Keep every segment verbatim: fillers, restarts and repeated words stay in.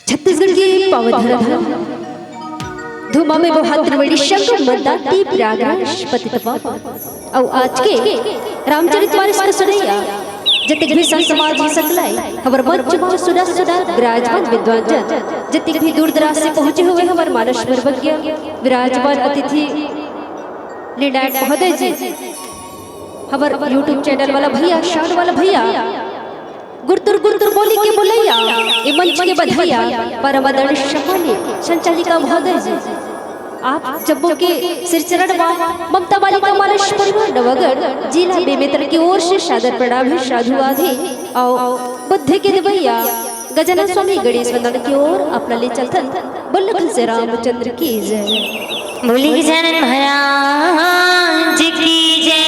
छत्तीसगढ़ के पावन धरम धूमा में बोहात त्रिवेणी संगम मंदाकिनी प्रयागराज पतित पावन। अउ आज के रामचरित मानस के सुनइया जतेक भी संत समाज ही सकलाय, हमर मंच म सुनत सुनत विराजमान विद्वान जन, जतेक भी दूर दराज से पहुंचे हुए हमर मानस मर्मज्ञ विराजमान अतिथि निर्णायक महोदय जी, हमर YouTube चैनल वाला भैया, शान वाला भैया, गुरतुर गुरतुर बोली के बोलैया, ए मंच के बधैया, परम आदरणीय सम्मानित संचालिका महोदय जी, आप जम्मो के सिरचरण मा ममता वाली का मानस परिवार नवागढ़ जिला बेमेतरा की ओर से सादर प्रणाम हे, साधुवाद हे। अउ बुद्धि के देवैया गजानन स्वामी गणेश वंदन की ओर अपना ले चलथन। बोल घनश्याम रामचंद्र की जय। बोले गजानन महाराज की जय।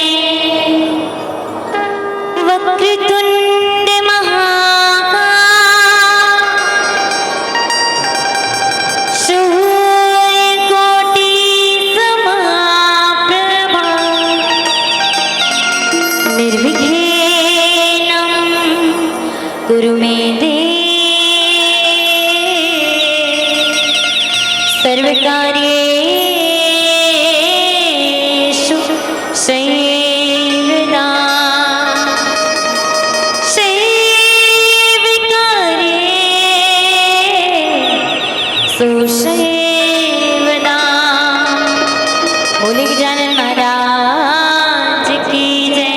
वक्रतुंड महाकाय सूर्यकोटि समाप्रभा। निर्विघ्नं कुरु मे देव सर्वकार्येषु सर्वदा। सर्वकार्येषु सर्वदा। बोले गजानन महाराज की जय।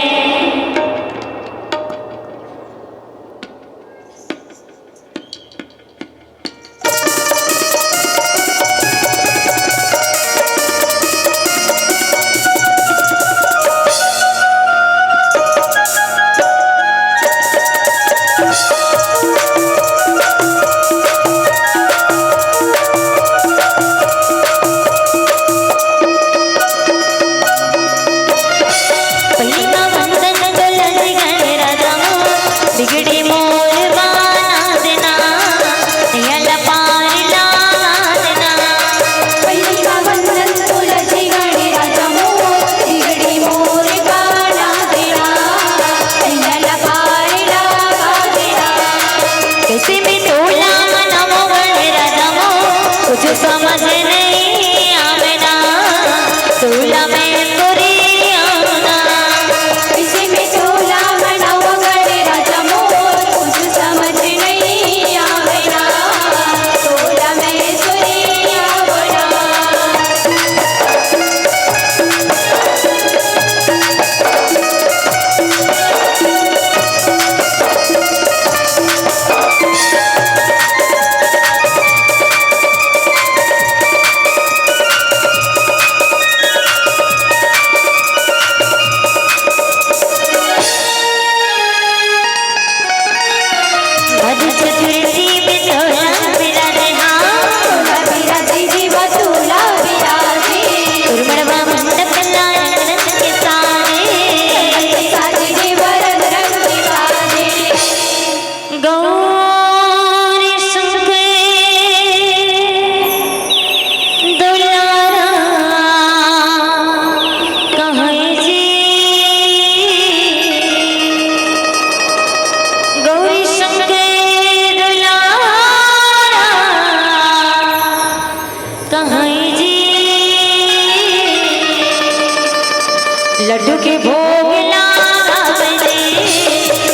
लड्डू के भोग लावे दे,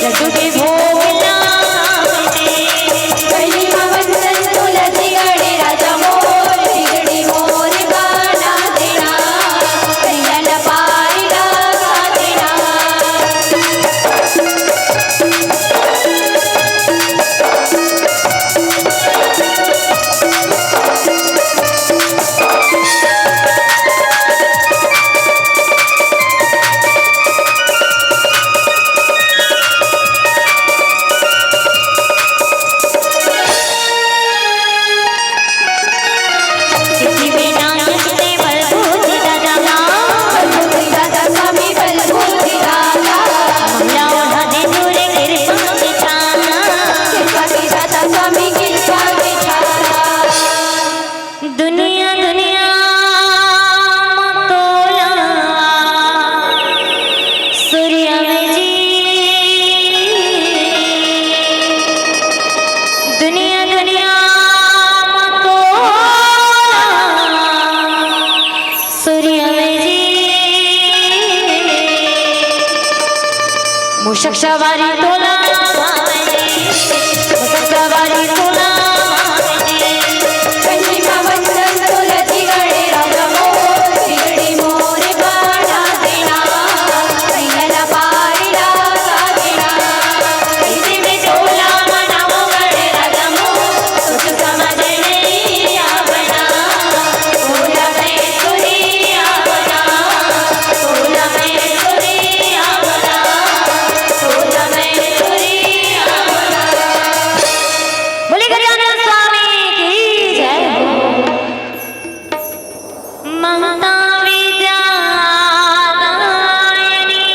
लड्डू के भोग लावे दे। कली मवन संतुलसी गणे राजा मोर, बिगड़ी मोर बाना देना, कहिया न पाई लागा देना। दुनिया दुनिया म तोला सूर्य में जी, दुनिया दुनिया म तोला सूर्य में जी। मूषक सवारी तोला भावे जी, मूषक सवारी तोला भावे जी। बोले गजानन स्वामी की जय। ममता विद्या दायिनी,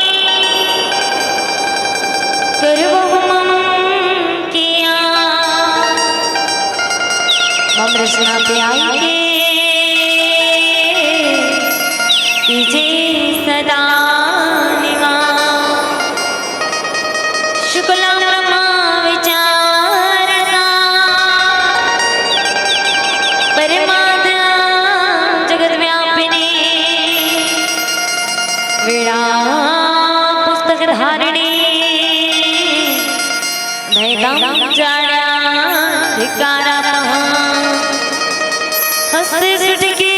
करबहु मम किया। मम रचना ध्यान के कीजे सदा निवास। शुक्ला ब्रह्मा विचारता, परमाद्या जगत व्यापिनी। वीणा पुस्तक धारिणी, भेदम जाण्या धिकारा महा। हस्त सुटके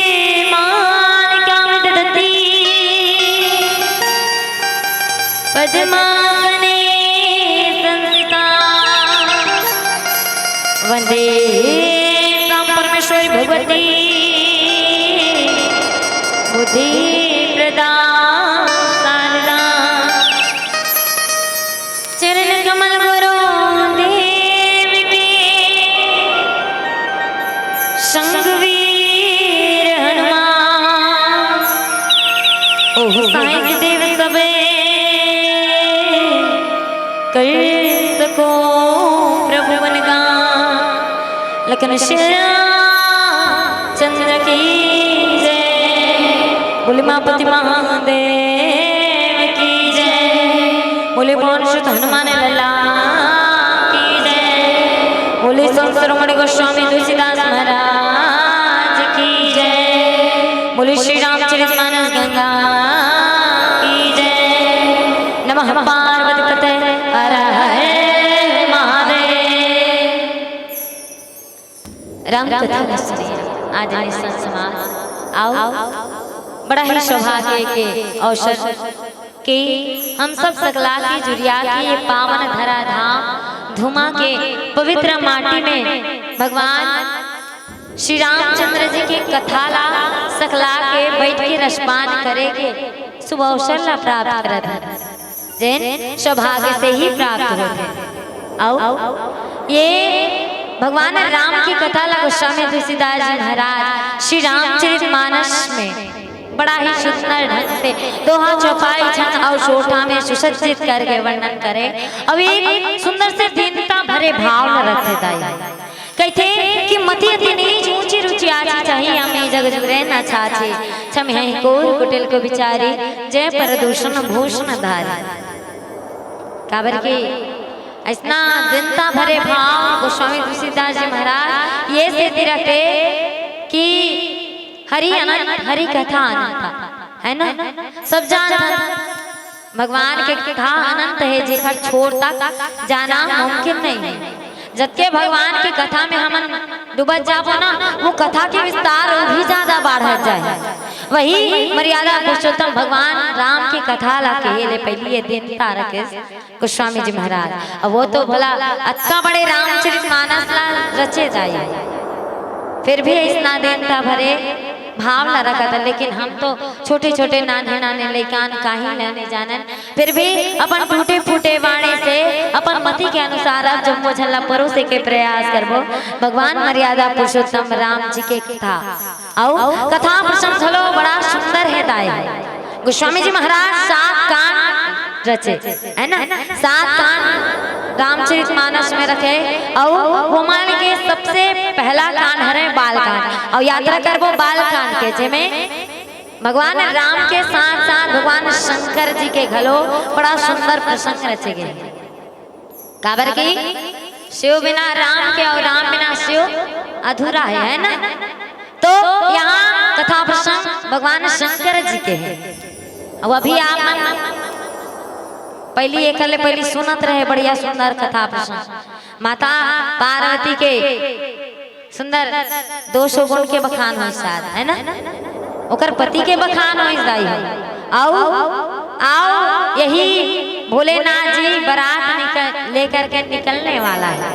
मानिका विदधती, पद्मासने संस्थिता। वंदे तां परमेश्वरी भगवती, बुद्धि प्रदा शारदा। चरण कमल गुरु देव के, संग वीर हनुमान। ओह सहायक देव सबे, कर सको प्रभु गुणगान। लखन श्याम चंद्र की जय। बोले उमापति महादेव की जय। बोले पवन सुत हनुमान लला की जय। बोले संत शिरोमणि गोस्वामी तुलसीदास महाराज की जय। बोले श्री रामचरित मानस गंगा की जय। नमः पार्वती पते हर हर महादेव। राम कथा में सुनिए आज निशान समाज। आओ, बड़ा ही सौभाग्य के अवसर कि हम सब सकला के जुरिया के ये पावन धरा धाम धुमा के पवित्र माटी में भगवान श्री रामचंद्र जी के कथा ला सकला के बैठ के रसपान करे के शुभ अवसर ला प्राप्त करत हन। जेन सौभाग्य से ही प्राप्त होथे। अउ ये भगवान राम की कथा ला गोस्वामी तुलसीदास जी महाराज श्री रामचरित मानस में बड़ा ही सुंदर ढंग से दोहा, चौपाई, छंद अउ सोरठा में सुसज्जित करके वर्णन करे। अउ एक सुंदर से दीनता भरे भाव में रखे दाई। कहिथे कि मति अति नीच ऊंची रुचि आची, चाही आमी जग जुरे न छाछी। छम है कोर कुटिल को बिचारी, जय पर दूषण भूषण धारी। काबर कि अइसना दीनता भरे भाव गोस्वामी तुलसीदास जी महाराज ये सेती रखे कि हरि अनंत, हरि कथा अनंता। है ना? सब जानथन, भगवान के कथा अनंत हे, जेकर छोर तक जाना मुमकिन नहीं हे। जतके भगवान के कथा में हमन डूबत जाबो ना, वो कथा के विस्तार अउ भी ज्यादा बाढ़त जाए। वही मर्यादा पुरुषोत्तम भगवान राम के कथा ला कहे ले पहिली ये देंता रखेस गोस्वामी जी महाराज। अब वो तो भला अतका बड़े रामचरित मानस ला रचे दाई, फिर भी अइसना देंता भरे भाव ला रखत हे। लेकिन हम तो छोटे छोटे नान्हे नान्हे लइकान, काही ला नइ जानन, फिर भी अपन टूटे फूटे वाणी से अपन मति के अनुसार अब जम्मो झन ला परोसे के प्रयास करबो। भगवान मर्यादा पुरुषोत्तम राम जी के कथा, अउ कथा प्रसंग घलो बड़ा सुंदर हे दाई। गोस्वामी जी महाराज सात कांड रचे, है ना? सात कांड रामचरित मानस में रखे, अउ ओमा ले के सबसे पहला कांड हरे बाल कांड। अउ यात्रा करबो बाल कांड के, जेमे भगवान राम के साथ साथ भगवान शंकर जी के घलो बड़ा सुंदर प्रसंग रचे गे। काबर कि शिव बिना राम के अउ राम बिना शिव अधूरा हे, है ना? तो यहाँ कथा प्रसंग भगवान शंकर जी के हे। अब अभी आप मन पहिली, एकर ले पहिली सुनत रहे बढ़िया सुंदर कथा प्रसंग, माता पार्वती के सुंदर दो सौ गुण के बखान होइस शायद, है ना? ओकर पति के बखान होइस दाई। अउ, अउ यही भोलेनाथ जी बारात निकल, लेकर के निकलने वाला हे।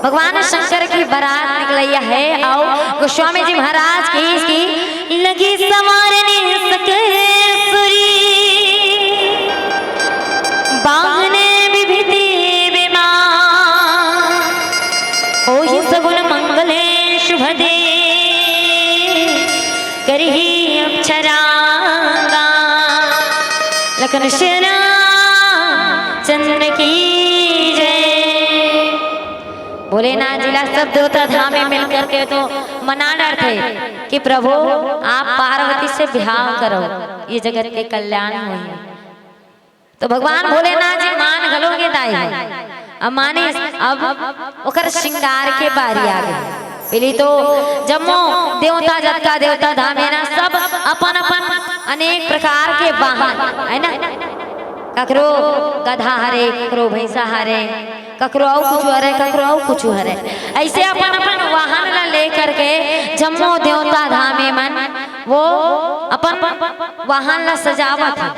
भगवान शंकर की बारात निकलैया हे। अउ गोस्वामी जी महाराज की, की लगी संवारने सकल सुरी, बाहन विभूति विमान, होहि सगुन मंगले शुभ दे, करही अक्षरांगा। लखन श्री राम चंद्र की जय। भोलेनाथ जी ला सब देवता धाम में मिल करके तो मना डरथे कि प्रभु, आप पार्वती से बिहाव करो, ये जगत के कल्याण होही। तो भगवान भोलेनाथ जी मान घलो गे दाई हे। अब मानिस, अब ओकर श्रृंगार के बारी आ गे। पहिली तो जम्मो देवता, जतका देवता धाम हे ना, सब अपन अपन अनेक प्रकार के वाहन, है ना? ककरो गधा हरे, ककरो भैंसा हरे, ककरो अउ कुछु हरे, ककरो अउ कुछु हरे। अइसे अपन अपन वाहन ला लेकर के जम्मो देवता धाम हे मन, वो अपन वाहन ला सजावत हे।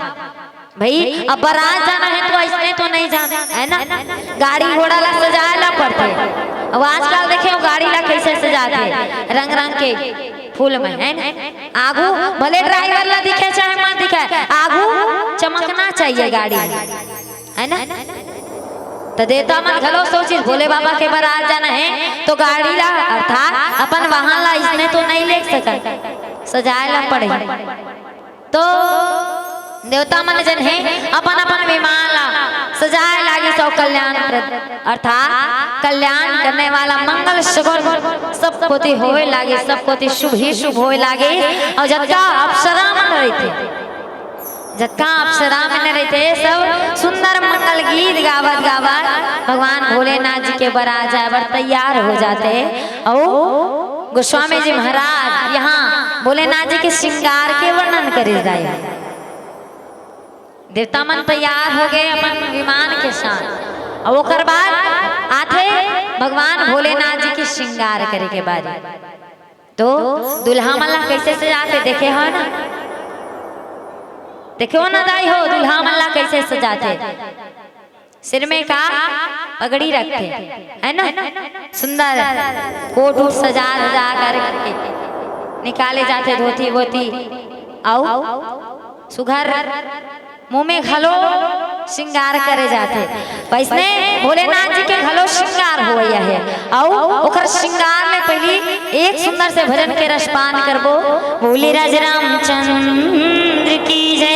भई, अब बारात जाना हे तो अइसने तो नइ जान, है ना? गाड़ी घोड़ा ला सजाए ला पड़थे। अब आजकल देखे हो गाड़ी ला कइसे सजाथे, रंग रंग के फूल में, है ना? आगू भले ड्राइवर ला दिखे चाहे मत दिखे, आगू चमकना चाहिए गाड़ी, है ना? त देवता मन घलो सोचिस, भोले बाबा के बारात जाना हे तो गाड़ी ला अर्थात अपन वाहन ला अइसने तो नइ ले सकन, सजाए ला पड़ही। तो देवता मन जन हे अपन अपन विमान ला सजाए लागिस अउ कल्याण प्रद, अर्थात कल्याण करने वाला मंगल सगुन सब कोति होए लागिस, सब कोति शुभ ही शुभ होए लागिस। अउ जतका अप्सरा मन रहिथे, जतका अप्सरा मन रहिथे, सब सुंदर मंगल गीत गावत गावत भगवान भोलेनाथ जी के बारात जाए बर तैयार हो जाथे। अउ गोस्वामी जी महाराज यहाँ भोलेनाथ जी के श्रृंगार के वर्णन करे जाए। देवता मन तैयार हो गे अपन विमान के साथ, अउ ओकर बाद आथे भगवान भोलेनाथ जी के श्रृंगार करे के बारी। तो दुल्हा मन ला कइसे सजाथे देखे हो ना, देखे हो ना दाई हो, दुल्हा मन ला कइसे सजाथे। सिर में का पगड़ी रखथे, है ना, सुंदर कोट उट सजा धजा करके निकाले जाथे, धोती वोती, अउ सुघर मुंह में घलो श्रृंगार करे जाथे। वइसने भोलेनाथ जी के घलो श्रृंगार होवइया हे, अउ ओकर श्रृंगार में पहिली एक सुंदर से भजन के रसपान करबो। बोले राज रामचंद्र की जय।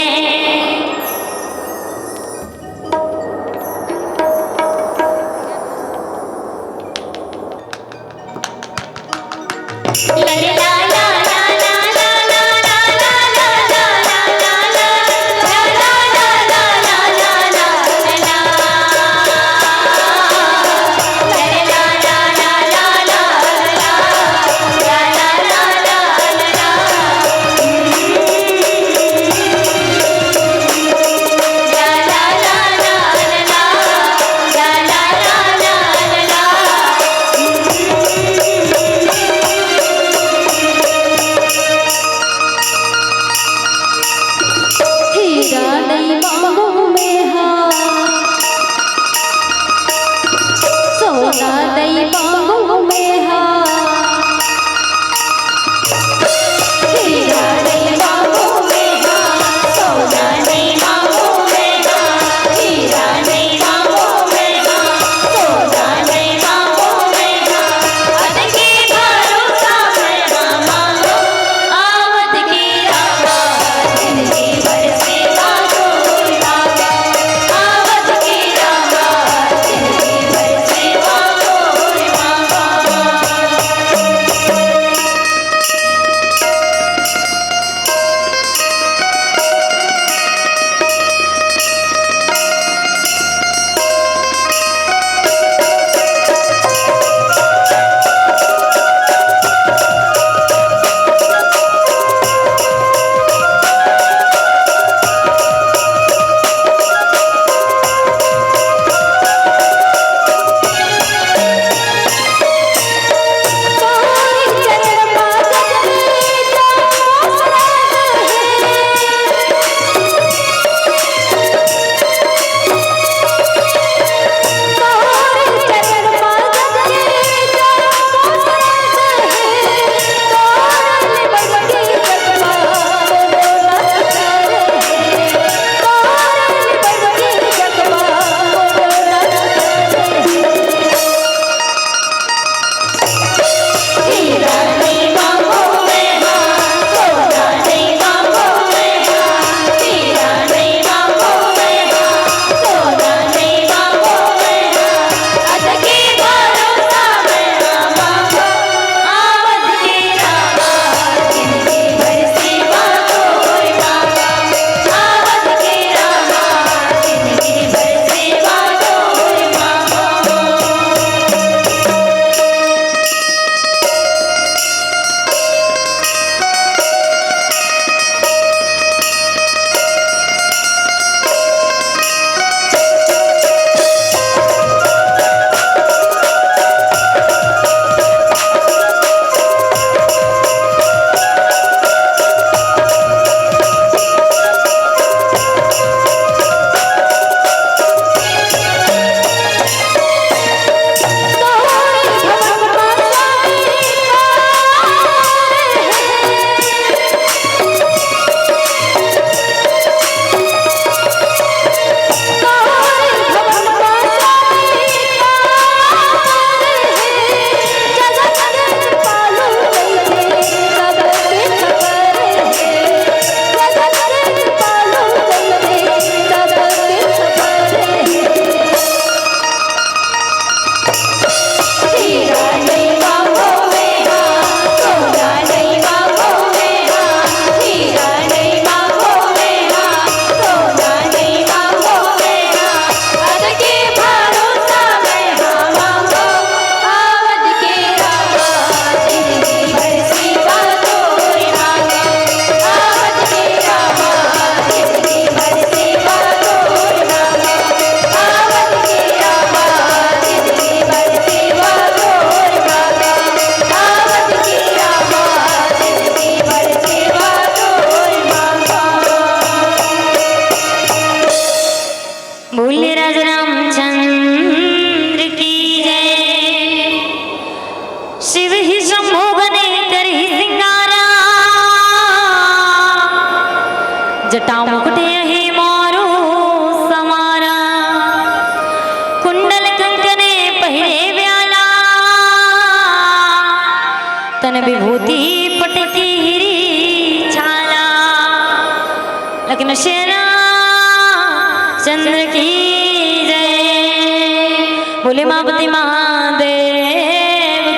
श्री रामचंद्र की जय, भोले उमापति महादेव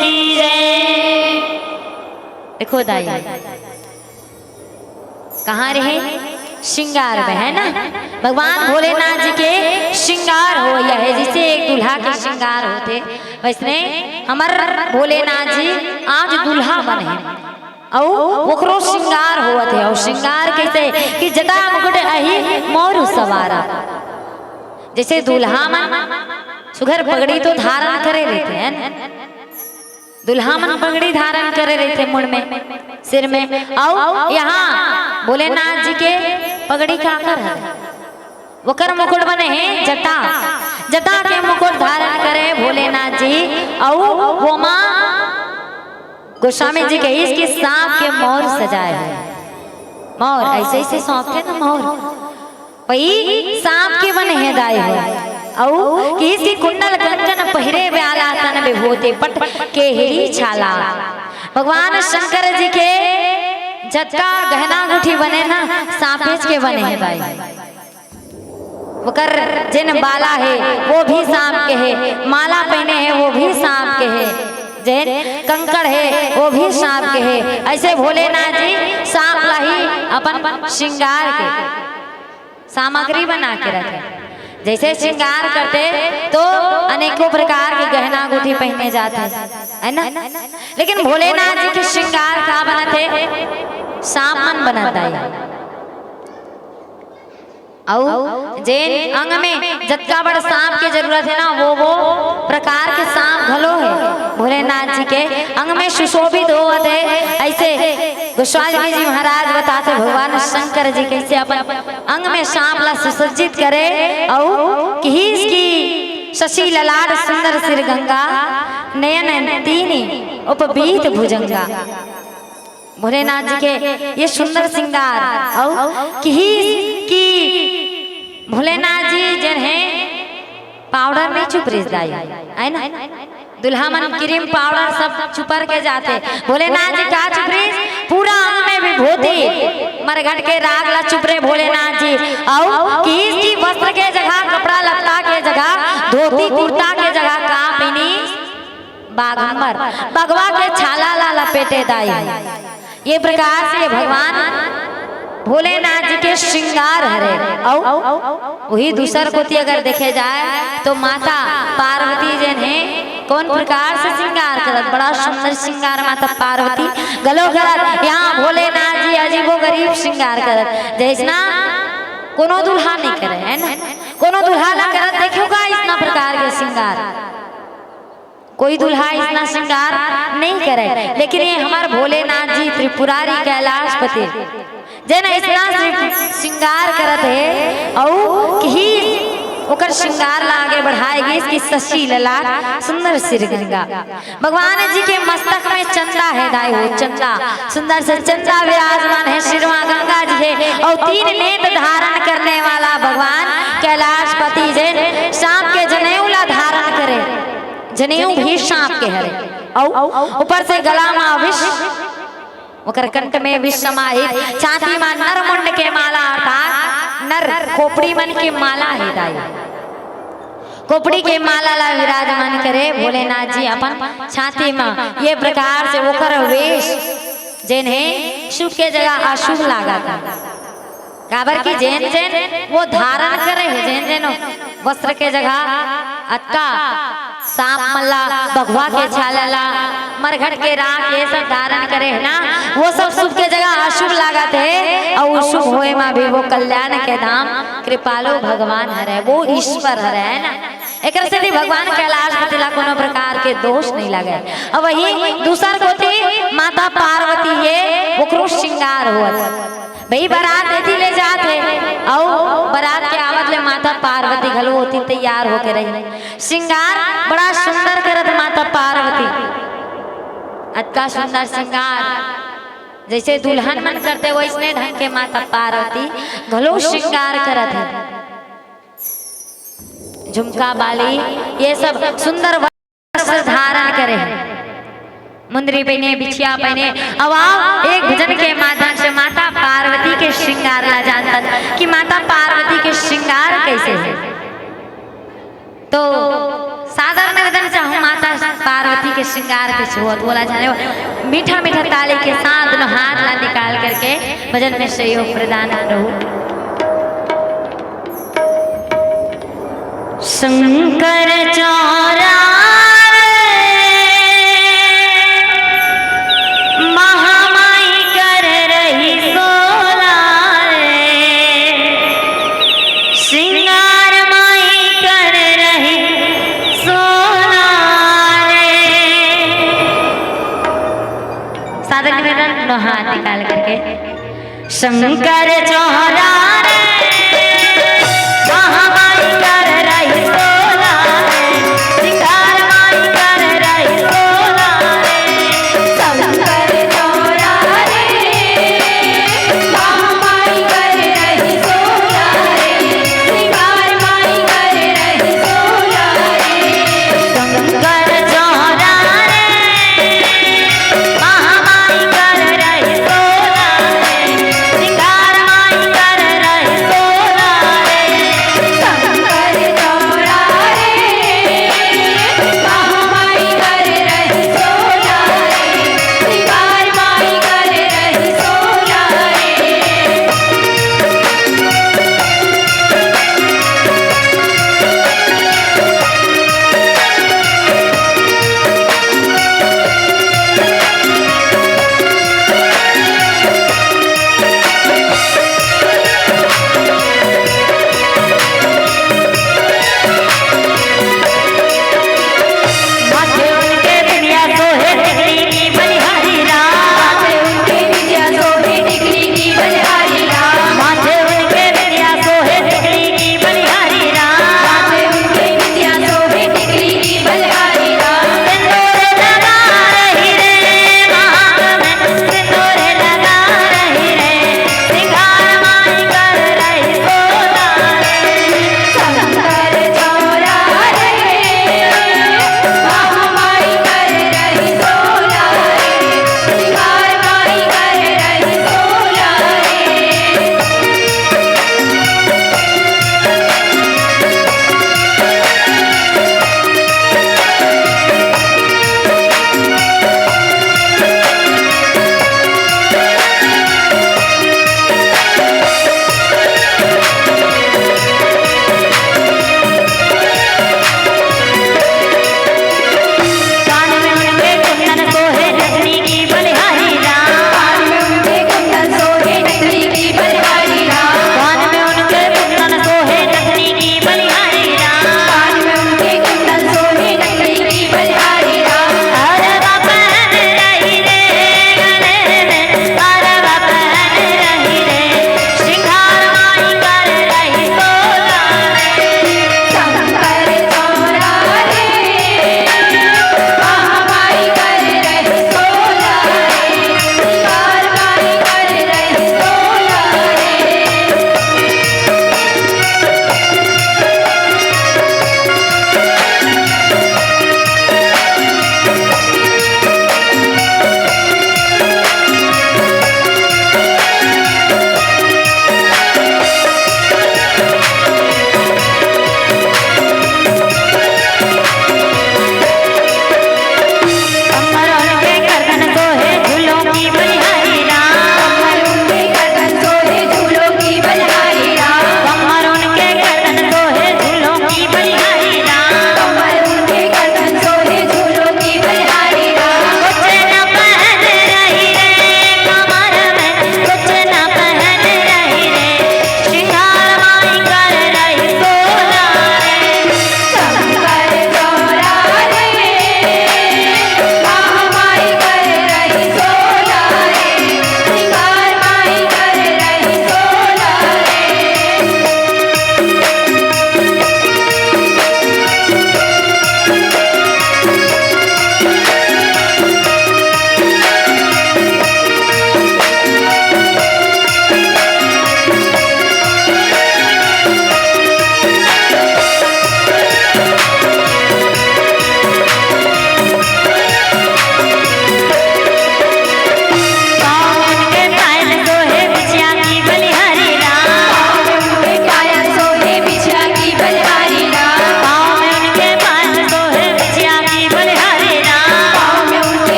की जय। देखो दाई, कहाँ रहे? श्रृंगार में, है ना? भगवान भोलेनाथ जी के श्रृंगार होवइया हे। जइसे एक दूल्हा के श्रृंगार होथे, वइसने हमर भोलेनाथ जी आज दूल्हा बने हे। अउ ओकरो श्रृंगार होवत हे। अउ श्रृंगार कइसे? कि जटा मुकुट अही मौर संवारा। जइसे दूल्हा मन सुघर पगड़ी तो धारण करे रहिथे, है ना? दूल्हा मन पगड़ी धारण करे रहिथे मुड़ में, सिर में। अउ यहाँ भोलेनाथ जी के पगड़ी काकर हे? ओकर मुकुट बने हे जटा। जटा के मुकुट धारण करे भोलेनाथ जी। अउ ओमा गोस्वामी जी कहिस कि सांप के मौर सजाए हे। मौर, अइसे, अइसे सौंपथे ना मौर, वही सांप के बने हे दाई हो। अउ कहिस कि कुंडल कंकन पहिरे ब्याला तन विभूति पट केहरी छाला। भगवान शंकर जी के जतका गहना गुठी बने ना, सांपेच के बने हे दाई। ओकर जेन बाला हे, वो भी सांप के हे। माला पहिने हे, वो भी सांप के हे। जेन कंकड़ हे, वो भी सांप के हे। अइसे भोलेनाथ जी सांप ला ही अपन श्रृंगार के सामग्री बना के रखे। जइसे श्रृंगार करथे तो अनेकों प्रकार के गहना गुठी पहिने जाथे, है ना? लेकिन भोलेनाथ जी के श्रृंगार का बनत हे? सांप मन बनत हे। अउ जेन अंग में जतका बड़ सांप के जरूरत हे ना, वो, वो प्रकार के सांप घलो हे। भोलेनाथ जी के अंग में सुशोभित होवत हे। अइसे गोस्वामी जी महाराज बताथे, भगवान शंकर जी कइसे अपन अंग में सांप ला सुसज्जित करे। अउ कहिस कि शशि ललाट सुंदर सिर गंगा, नयन तीन उपबीत भुजंगा। भोलेनाथ जी के ये सुंदर श्रृंगार। अउ कहिस कि भोलेनाथ जी जेन हे पाउडर नइ चुपरिस दाई, है ना? दूल्हा मन क्रीम पाउडर सब चुपर के जाथे। भोलेनाथ जी का चुपरिस? पूरा अंग में विभूति, मरघट के राग ला चुपरे भोलेनाथ जी। अउ कहिस कि वस्त्र के जगह, कपड़ा लत्ता के जगह, धोती कुर्ता के जगह का पहिनिस? बाघंबर, बघवा के छाला ला लपेटे दाई। ये प्रकार से भगवान भोलेनाथ जी के श्रृंगार हरे। अउ वही दूसर कोती अगर देखे जाए तो माता पार्वती जेन हे, कौन प्रकार से श्रृंगार करत, बड़ा सुंदर श्रृंगार माता पार्वती घलो करत। यहाँ भोलेनाथ जी अजीबो गरीब श्रृंगार करत, जइसना कोनो दूल्हा नइ करे, है ना? कोनो दूल्हा ला करत देखेव का अइसना प्रकार के श्रृंगार? कोई दूल्हा अइसना श्रृंगार नइ करे, लेकिन ये हमर भोलेनाथ जी त्रिपुरारी कैलाशपति जेन अइसना श्रृ-, श्रृंगार करत हे, अउ कहिस ओकर श्रृंगार ला आगे बढ़ाए गिस कि शशि ललाट सुंदर सिर गंगा। भगवान जी के मस्तक में चंदा हे दाई हो, चंदा, सुंदर से चंदा विराजमान हे, सिरवा गंगा जी हे, अउ तीन नेत्र धारण करने वाला भगवान कैलाशपति जेन सांप के जनेऊ ला धारण करे। जनेऊ भी सांप के हरे, अउ ऊपर से गला मा विष, ओकर कंठ में विष समाहित, छाती मा नर मुंड के माला अर्थात नर खोपड़ी मन के माला हे दाई। खोपड़ी के माला ला विराजमान करे भोलेनाथ जी अपन छाती मा। ये प्रकार से ओकर वेश जेन हे शुभ के जगह अशुभ लागत हे। काबर कि जेन जेन वो धारण करे हे, जेन जेन वस्त्र के जगह अतका सांप मन ला, बघवा के छाला ला, मरघट के राख, ये सब धारण करे हे ना, वो सब शुभ के जगह अशुभ लागत हे, अउ शुभ होए मा भी वो कल्याण के धाम कृपालु भगवान हरे, वो ईश्वर हरे, है ना। एकर सेती भगवान कैलाशपति ला कोनो प्रकार के दोष नइ लगे। अब वही दूसर कोती माता पार्वती हे, ओकरो श्रृंगार होवत। भई बरात एती ले जात हे, अउ बरात के आवत ले माता पार्वती घलो ओती तैयार होके रही। श्रृंगार बड़ा सुंदर करत माता पार्वती, अतका सुंदर श्रृंगार, जइसे दुल्हन मन करथे वइसने ढंग के माता पार्वती घलो श्रृंगार करत हे। झुमका बाली ये सब सुंदर वस्त्र धारण करे हे। मुंदरी पहिने, बिछिया पहिने। अब आओ, एक भजन के माध्यम से माता पार्वती के श्रृंगार ला जानथन कि माता पार्वती के श्रृंगार कैसे हे। तो सादर निवेदन चाहूँ, माता पार्वती के श्रृंगार कैसे होत, ओला जाने बर मीठा मीठा ताली के साथ दोनों हाथ ला निकाल करके भजन में सहयोग प्रदान करो। शंकर चौरा रे, महामाई कर रही सोला रे, श्रृंगार माई कर रही सोला रे। सादर निवेदन, दोनों हाथ निकाल करके। शंकर चौरा रे, महामाई कर रही सोला रे, श्रृंगार माई कर रही सोला रे। शंकर चौरा रे, महामाई कर रही सोला रे, श्रृंगार माई कर रही सोला रे। शंकर चौरा रे, महामाई कर रही सोला रे, श्रृंगार माई कर रही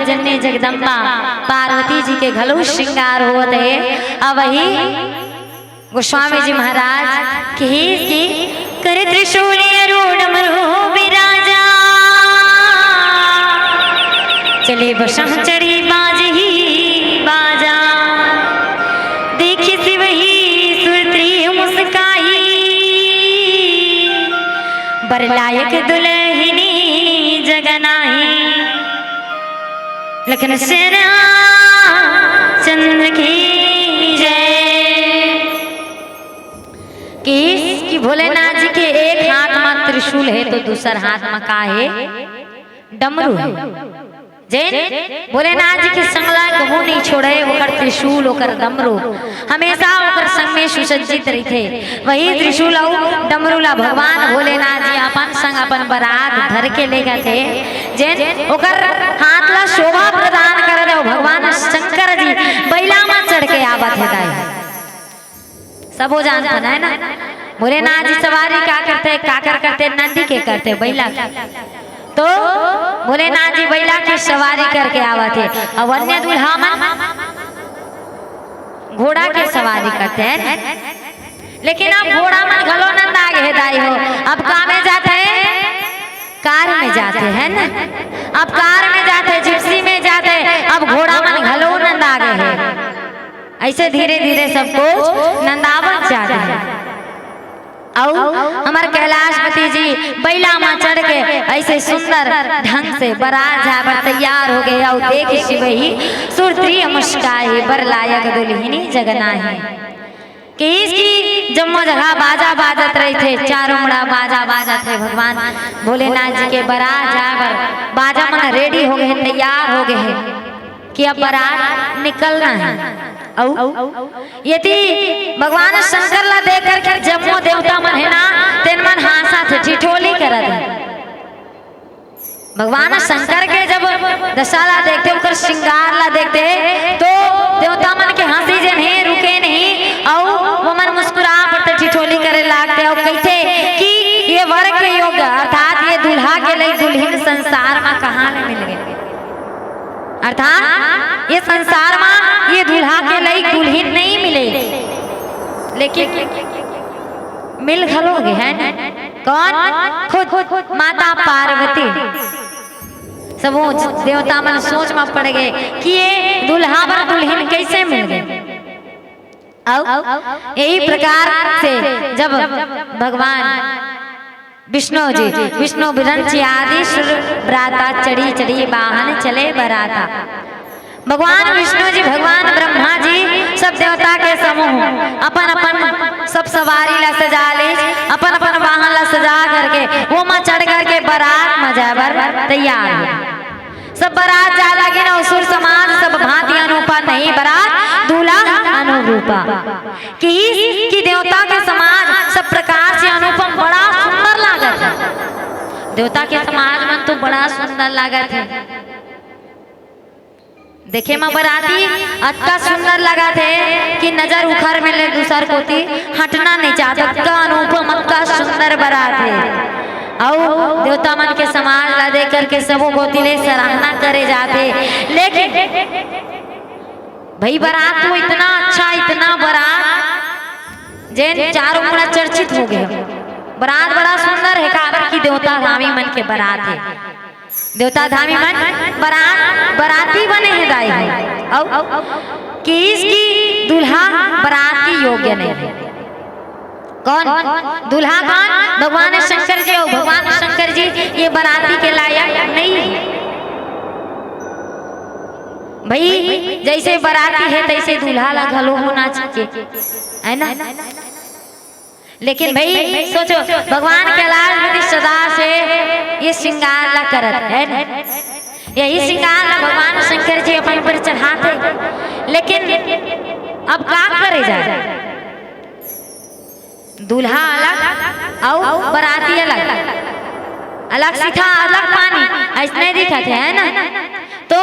जननी जगदम्बा पार्वती जी के घलो श्रृंगार होवत हे। अब वही गोस्वामी जी महाराज कहिस कि कर त्रिशूल अरुण मरु विराजा, चले बसहु चढ़ी बाजहि बाजा। देखि शिवहि सुरत्रि मुस्काई, बर लायक दुलहिनी जग अनाही। लखन श्री रामचंद्र की जय। कहिस कि भोलेनाथ जी के एक हाथ म त्रिशूल हे तो दूसर हाथ म का हे? डमरू हे। जेन भोलेनाथ जी के संग ला कहूँ नइ छोड़े, ओकर त्रिशूल, ओकर डमरू, हमेशा ओकर संग में सुसज्जित रहिथे। वही त्रिशूल अउ डमरू ला भगवान भोलेनाथ जी अपन संग अपन बरात धर के लेगथे। जेन ओकर हाथ ला शोभा प्रदान करत हे, भगवान शंकर जी बइला म चढ़ के आवत हे दाई। सबो जानथन, है ना? भोलेनाथ जी सवारी काकर करथे, काकर करथे? नंदी के करथे, बइला के। तो भोलेनाथ जी बइला के सवारी करके आवत हे, अउ अन्य दूल्हा मन घोड़ा के सवारी करथे, है ना? लेकिन अब घोड़ा मन घलो नंदा गे हे दाई हो। अब का में जाथे? कार में जाथे, है ना? अब कार में जाथे, जिप्सी में जाथे, अब घोड़ा मन घलो नंदा गे हे। अइसे धीरे धीरे सब कुछ नंदावत जात हे। अउ हमर कैलाशपति जी बइला म चढ़ के अइसे सुंदर ढंग से बरात जाए बर तैयार हो गे। अउ देखि शिवहि सुरत्रि मुस्काई, बर लायक दुलहिनी जग अनाही। कहिस कि जम्मो जगह बाजा बाजत रहिथे, चारों मुड़ा बाजा बाजत हे। भगवान भोलेनाथ जी के बरात जाए बर बाजा मन ready हो गे हे, तैयार हो गे हे कि अब बरात निकलना हे। अउ यदि भगवान शंकर ला देख करके जम्मो देवता मन हे ना, तेन मन हाँसत हे, ठिठोली करत हे। भगवान शंकर के जब दशा ला देखथे, ओकर श्रृंगार ला देखथे, तो देवता मन के हंसी जेन हे रुके नहीं, अउ वो मन मुस्कुरा पड़थे, ठिठोली करे लागथे, अउ कहिथे कि ये वर के योग्य, अर्थात ये दूल्हा के लइक दुलहिन संसार म कहाँ ले मिल गे। अर्थात ये संसार म ये दूल्हा के लइक दुलहिन नइ मिले, लेकिन मिल घलो गे, है ना? कौन? खुद माता पार्वती। सबो देवता मन सोच म पड़ गे कि ये दूल्हा बर दुलहिन कइसे मिल गे। अउ यही प्रकार से जब भगवान विष्णु जी, विष्णु विरंची आदि सुर बराता, चढ़ी चढ़ी वाहन चले बराता। भगवान विष्णु जी, भगवान ब्रह्मा जी, सब देवता के समूह अपन अपन सब सवारी ला सजा ले, अपन अपन वाहन ला सजा करके वो म चढ़ करके बरात म जाए बर तैयार हो। सब बरात जाए लागिन अउ सुर समाज सब भांति अनूपा, नहीं बरात दूल्हा अनुरूपा। कहिस कि देवता के समाज सब प्रकार से अनुपम, बड़ा सुंदर लागत हे। देवता के समाज मन तो बड़ा सुंदर लागत हे। देखे म बराती अतका सुंदर लागत हे कि नजर उखर में ले दूसर कोती हटना नइ चाहत, अतका अनुपम, अतका सुंदर बरात हे। अउ देवता मन के समाज ला देख करके सबो कोती ले सराहना करे जाथे। लेकिन भई बरात तो इतना अच्छा, इतना बरात जेन चारों मुड़ा चर्चित हो गे। बरात बड़ा सुंदर हे, काबर कि देवता धामी मन के बरात हे। देवता धामी मन बरात, बराती बने हे दाई हो। अउ कहिस कि दूल्हा बरात के योग्य नहीं हे। कौन? दूल्हा कौन? भगवान शंकर जी। अउ भगवान शंकर जी ये बराती के लायक नहीं हे। भई जइसे बराती हे तइसे दूल्हा ला घलो होना चाहिए, है ना? लेकिन भई सोचो, भगवान कैलाशपति सदा से ये श्रृंगार ला करत हे ना, यही श्रृंगार ला भगवान शंकर जी अपन ऊपर चढ़ाथे। लेकिन अब का करे जाए, दूल्हा अलग अउ बराती अलग, अलग सीधा अलग पानी, अइसने दिखत हे, है ना? तो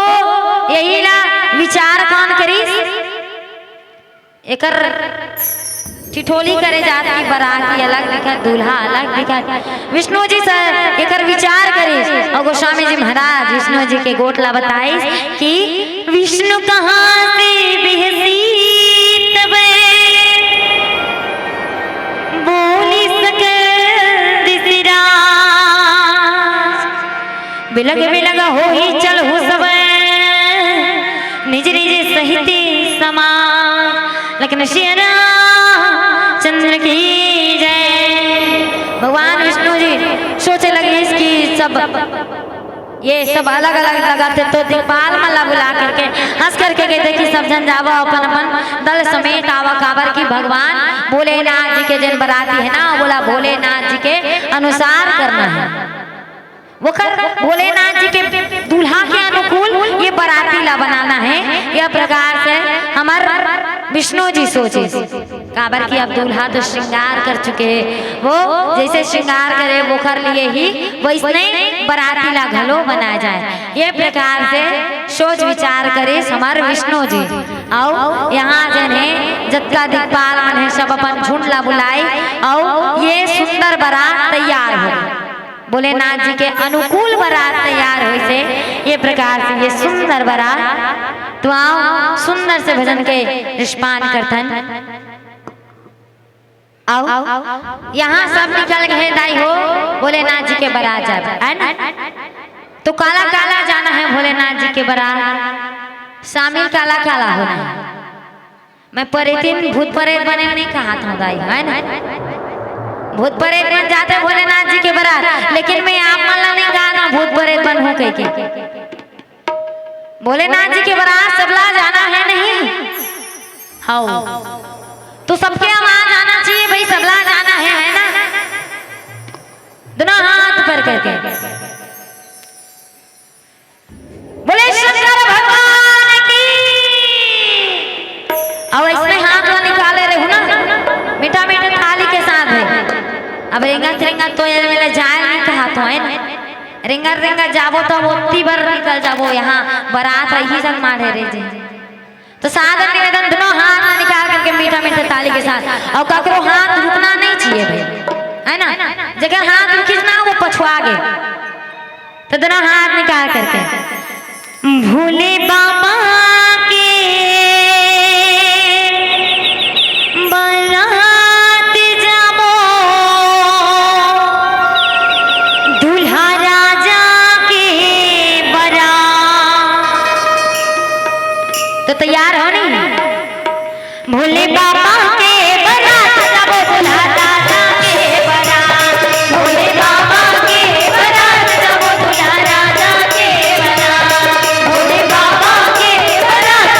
यही ला विचार कौन करिस? एकर ठिठोली करे जात कि बराती अलग दिखत, दूल्हा अलग दिखत। विष्णु जी से एकर विचार करिस अउ गोस्वामी जी महाराज विष्णु जी के गोठ ला बताइस कि विष्णु कहाँ से बिहसी तबे बोली सकल दिसराज। बिलग बिलग होही चलहु सब निज निज सहित समान। लेकिन श्री रामचंद्र की जय। भगवान विष्णु जी सोचे लगिस कि सब ये सब अलग अलग लगथे, तो दिक्पाल मन ला बुला करके हंस करके कहिथे कि सब झन जावा अपन अपन दल समेत आवा, काबर कि भगवान भोलेनाथ जी के जेन बराती हे ना, वोला भोलेनाथ जी के अनुसार करना हे। वोकर भोलेनाथ जी के दूल्हा के अनुकूल ये बराती ला बनाना हे। यह प्रकार से हमर विष्णु जी सोचिस, काबर कि अब दूल्हा तो श्रृंगार कर चुके हे, वो जैसे श्रृंगार करे वोकर लिए ही वैसने बराती ला घलो बनाए जाए। ये प्रकार से सोच विचार करिस हमर विष्णु जी। अउ यहाँ जेन हे जतका दिक्पाल मन हे सब अपन झुंड ला बुलाए अउ ये सुंदर बरात तैयार हो भोलेनाथ जी के अनुकूल बरात तैयार होइस हे। ये प्रकार से ये सुंदर बरात, तो आओ सुंदर से भजन के रिसपान करथन। आओ, यहाँ सब निकल गए दाई हो, भोलेनाथ जी के बरात जाबे, है ना? तो काला काला जाना हे भोलेनाथ जी के बरात, शामिल काला काला होना हे। मैं परेतिन भूत परेत बने नहीं कहत हूँ दाई, है ना? भूत परेत मन जाथे भोलेनाथ जी के बरात, लेकिन मैं आप मन ला नहीं कहत हूँ भूत परेत बनहूँ कहिके। भोलेनाथ जी के बरात सबला जाना हे नहीं? हव। तो सबके हम आ जाना चाहिए भाई, सबला जाना हे, है ना? दोनों हाथ ऊपर करके बोले शंकर भगवान की। अउ अइसने हाथ ला निकाले रहू ना, मीठा मीठा थाली के साथ हे। अब रेंगत रेंगत तो ये मेला जाए नहीं कहत हों, है ना? रेंगत रेंगत जाबो त ओत्ती बर निकल जाबो, यहाँ बरात रही जन माढ़े रे जी। तो सादर निवेदन, दोनों हाथ ला निकाल करके मीठा मीठा थाली के साथ, अउ ककरो हाथ रुकना नहीं चाहिए भाई, है ना? जेकर हाथ रुकिस ना वो पछुआ गे। तो दोनों हाथ निकाल करके भोले बाबा के बरात जाबो, दूल्हा राजा के बरात। तो तैयार हो नहीं? भोले बाबा के बरात जाबो, दूल्हा राजा के बरात। भोले बाबा के बरात जाबो, दूल्हा राजा के बरात। भोले बाबा के बरात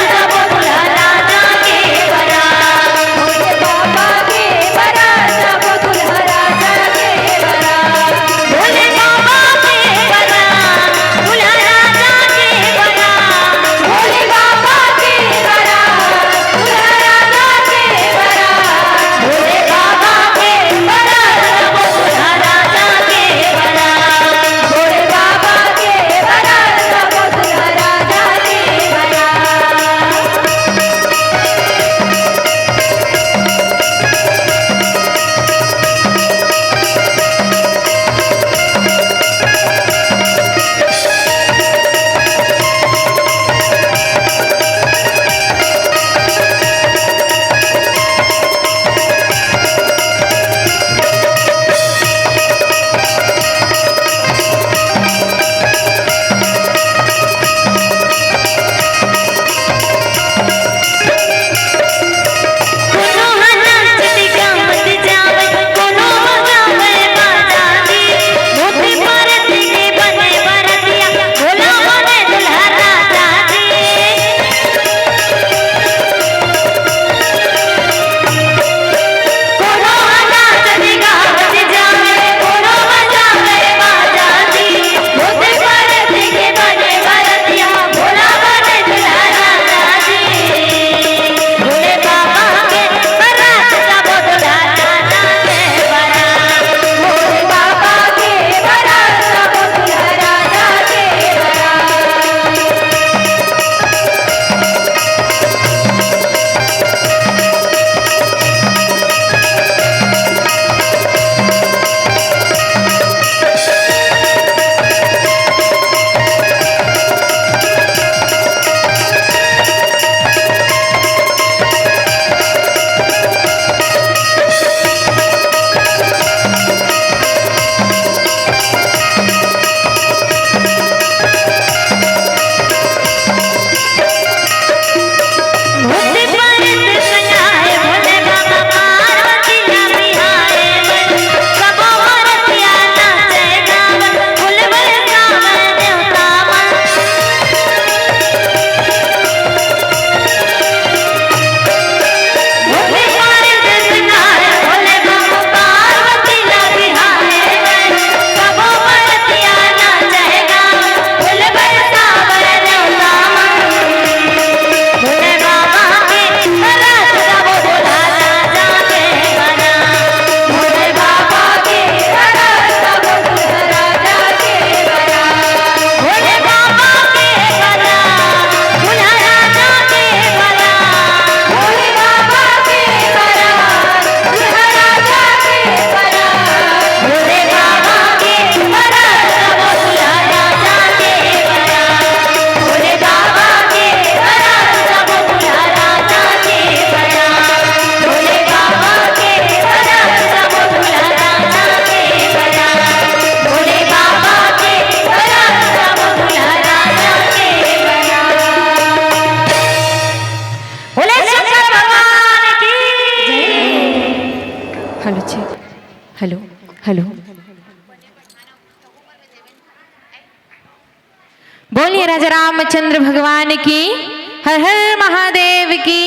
हेलो, हेलो। बोलिए राजा रामचंद्र भगवान की, हर हर महादेव की।